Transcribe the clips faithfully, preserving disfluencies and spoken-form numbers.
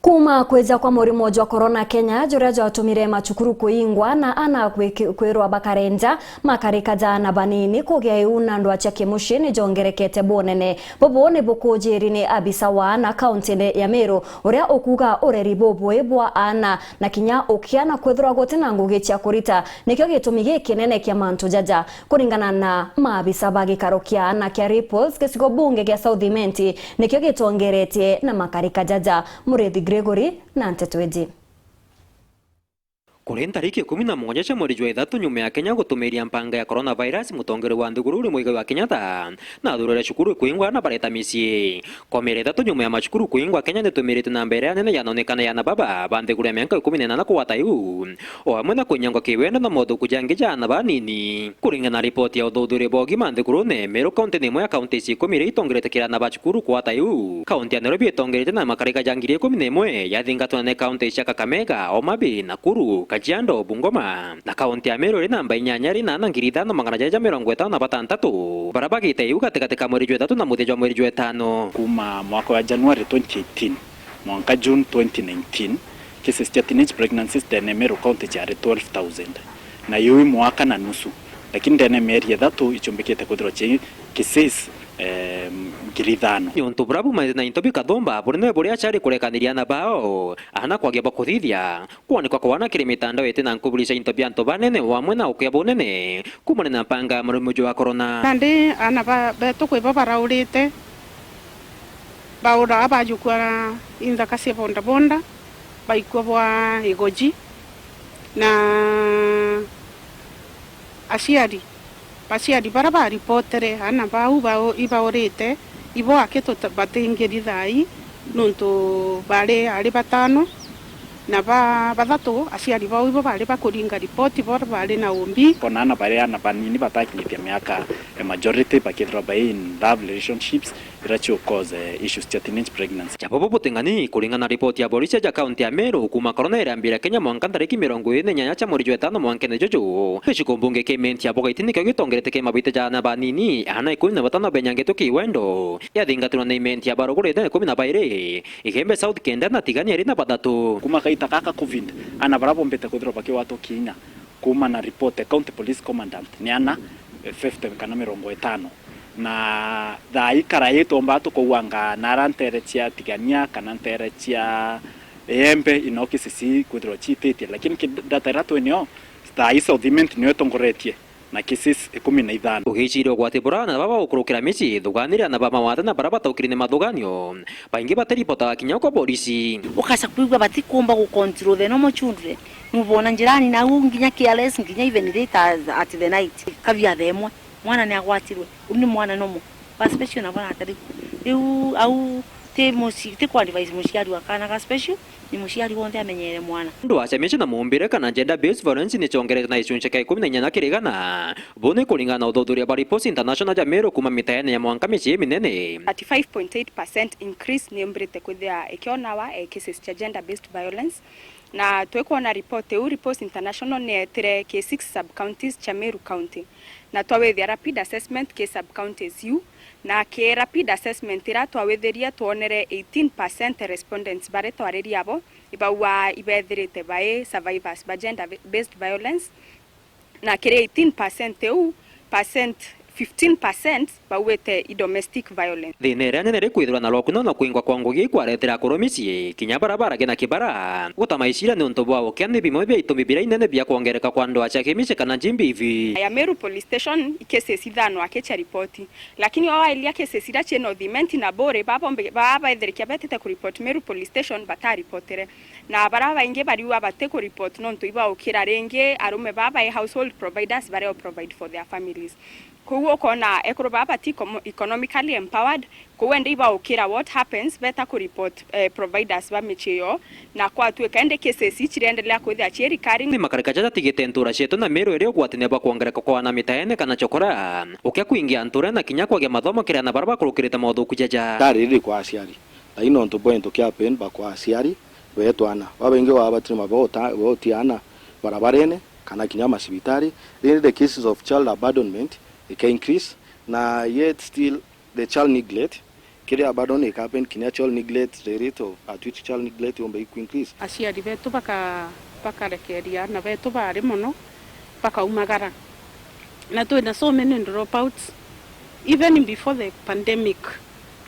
Kuuma kwija kwa murimo jwa corona Kenya, juria jwatumire macukuru kuingwa na ana kwiki-, kwirwa bakare nja, makarika ja ana banini kugia iu na ndwaa cia kimucii ni jongerekete bunene. Bubu ni bukujiri ni abisa wa ana kauntine ya Meru, uria ukuga ureri bubui bwa ana na kinya ukia na kwithirwa guti na ngugi cia kurita nikio gitumi gikinene kia mantu jaja. Kuringana na maabisa ba gikaro kia ana kia Ripples, gicigo bunge gia South Imenti nikio gitongeretie na makarika jaja. Murithi Gregory na nteto iji. Kuri ntariki ikumi na mugwanja cia mweri jwa ithatu, nyuma ya Kenya gutumiria mpanga ya coronavirus, mutongeria wa nthiguru uri Muigai wa Kenyatta na athurire cukuru kuingwa na bareta micii. Kwa mieri ithatu nyuma ya macukuru kuingwa, Kenya nitumirite namba iria nene yanonekana ya ana baba ba nthiguru ya miaka ikumi na inana kugwata iu, o amwe na kunyangwa kiwendo na mothuku jangi ja ana banini. Kuringana na ripoti ya uthuthuri bwa ugima nthigurune, Meru kaunti ni imwe ya kaunti ici ikumi iria itongerete kiri ana ba cukuru kugwata iu. Kaunti ya Nairobi itongerete na makarika ja ngiri ikumi na imwe, yathingatwa ni kaunti cia Kakamega, Homa Bay, Nakuru, Kajiado, Bungoma. Na kaunti ya Meru iri namba inyanya iri na ana ngiri ithano magana jaja mirongo itano na batantatu, baria bagite iu gatigati ka mweri jwa ithatu na muthia jwa mweri jwa itano. Kuuma mwaka wa January twenty eighteen mwanka June twenty nineteen, cases cia teenage pregnancies ndene Meru County ciari twelve thousand, na iu i mwaka na nusu, lakini ndene mieri ithatu icumbikite kwithirwa ci cases, eh, ngiri ithano. Niuntu buria bumanite na into bikathumba, bunene buria aciari kurekaniria ana bao, ana kwagia bakuthithia, kwanikwa kwa ana kiri mitandao iti na nkuburi cia into bia antu banene, o amwe na ukia bunene kuumania na mpanga ya murimo jwa corona. Nandi ana ba-, betu kwi bo baraurite, baura bajukua inthaka cia bondabonda, baikua bwa igoji, na aciari Baciari baria baripotere ana bau bao ibaurite, ibo aki tuta-, batingiri thaai, nontu bari ari batano, na ba-, bathatu aciari bao ibo bari bakuringa ripoti, bo bari na umbi. Kona ana bari ana banini batakinyithia miaka, eh, majority bakethirwa bai in love relationships, iria ciu cause, eh, issues cia teenage pregnancy. Ja bobo buting'ani, kuringana na ripoti ya borisi ja kaunti ya Meru, kuuma corona irambira Kenya mwanka ntariki mirongo iri na inyanya cia mweri jwa itano mwankene juju, gicigo mbunge kia Imenti ya Bogaiti nikio gitongerete kia mabita ja ana banini, ana ikumi na batano benyangitwe kiwendo, yathingatirwa na Imenti ya Baruguru ithenya ikumi na bairi, Igembe South kenda na Tigania iri na bathatu. Kuuma kaita gaka covid, ana baria bombite kwithirwa bakigwatwa kinya kuuma na report ya County Police Commandant ni ana, eh, fifty kana mirongo itano. Na thaa ii karai twomba tukauanga nara ntere cia Tigania kana ntere cia Iembe, ino cases ii kwithirwa ciititie, lakini ki-, data iria twinio, thaa ii South Imenti nio itongoretie na cases ikumi na ithano. Ugiciria ugwati bura ana baba gukurukira micii, thuganire ana ba mawata na baria bataukiri ni mathuganio, baingi batiripotaga kinya kwa borisi. Ukaca kwigua batikumba gu control the normal children. Nubona njirani nau nginya careless, nginya even late as at the night. Kabia thaa imwe, mwana ni agwatirwe. Uu ni mwana normal. Ba special nabo nata riu? Riu au ti muci-, ti ku advise muciari wa kaana ga special, ni muciari wonthe amenyere mwana. Ndwaa cia micii na mumbire kana gender based violence ni ciongerete na gicunci kia ikumi na inyanya kiri igana. Buu ni kuringana na uthuthuria bwa Reports International ja Meru kuuma mitaene ya mwanka micii minene. Thirty-five point eight percent increase ni yumbirite kwithia ikionawa, eh, cases cia gender based violence. Na twikwona report iu, Reports International ni yetire ki six sub counties cia Meru County. Na twawithia rapid assessment ki sub counties iu, na ki rapid assessment iria twawithirie, twonere eighteen percent respondents baria twaririe abo, ibauga ibethirite bai survivors ba gender based violence, na kiri eighteen percent iu, percent, fifteen percent bauite i domestic violence. Thina iria nene ri kwithirwa na lockdown na kwingwa kwa ngugi ikwaretera akuru micii, kinya baria baragia na kibara guta maicira niuntu bwa ukia ni bimwe bia itumi biria inene bia kwongereka kwa ndwaa cia kimicii kana G B V. Ya Meru Police Station, i cases ithano aki cia ripoti. Lakini wawairia cases iria cii North Imenti na Buri, babo mbe-, baa baetherikia betite kuripoti Meru Police Station, bataripotere. Na baria baingi bariua bati kuripoti nontu ibaukira ringi arume baa bai household providers baria u provide for their families. Kou ukona ekuru baa bati econo-, economically empowered, kou ende ibaukira what happens, beta kuripoti, eh, providers ba micii iyo, na kwatuika indi cases ii ciriendelea kwithia cii recurring. Ni makarika jaja jatigite ntura cietu na Meru iri ugwatine bwa kwongereka kwa ana mitaene kana chokora, ukia kwingia ntura na kinya kwagia mathomo kiri ana baria bakurukirite mauthuku jaja. Tariri kwa aciari, tai nontu bwa into kia pain bakwa aciari, beetwa ana. Babaingi baa batiri mabota-, boti ana barabarene, kana kinya macibitari. Rindi the cases of child abandonment ika increase, na yet still the child neglect Kiria bado ni ka happen kinya child neglect rate of at which child neglect yomba iku increase. Aciari betu baka-, bakarekeria aana betu baari mono, bakaumagara. Na twina so many dropouts, even before the pandemic,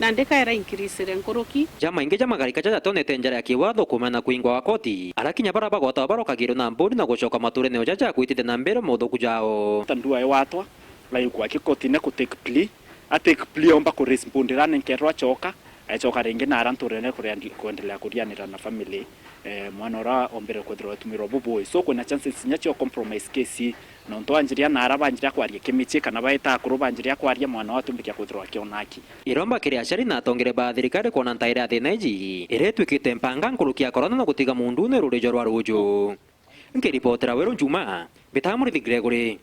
nandi kaira increasire nkuruki. Jamaingi ja magarika jaja jatonete njara ya kiwatho kuumana na kuingwa gwa koti, ara kinya bara bagwatagwa barokagirwe na mbundi na gucoka maturene o jaja gwitithia na mbere mothuku jao. Ta ndua iwatwa, na yukwa kikotine ku take plea, a take plea omba ku raise mbundi rane nkerwa acoka, acoka ringi na ara nturene kuria ndi-, kuendelea kurianira na family. Eh, mwana ura ombere kwithirwa atumirwa bubui. So kwina chances inya cio compromise case, nontu anjiria na ara banjiria kwaria kimichi kana baita akuru banjiria kwaria mwana wa atumbiria kwithirwa akiona aki. Iromba kiri aciari na atongere ba thirikari kwona ntaire ya thina iji iria itwikite mpanga nkuruki ya corona na gutiga mundune ruri jwa rwa ruju. Nkiripotera Weru Njuma, mbitaga Murithi Gregory.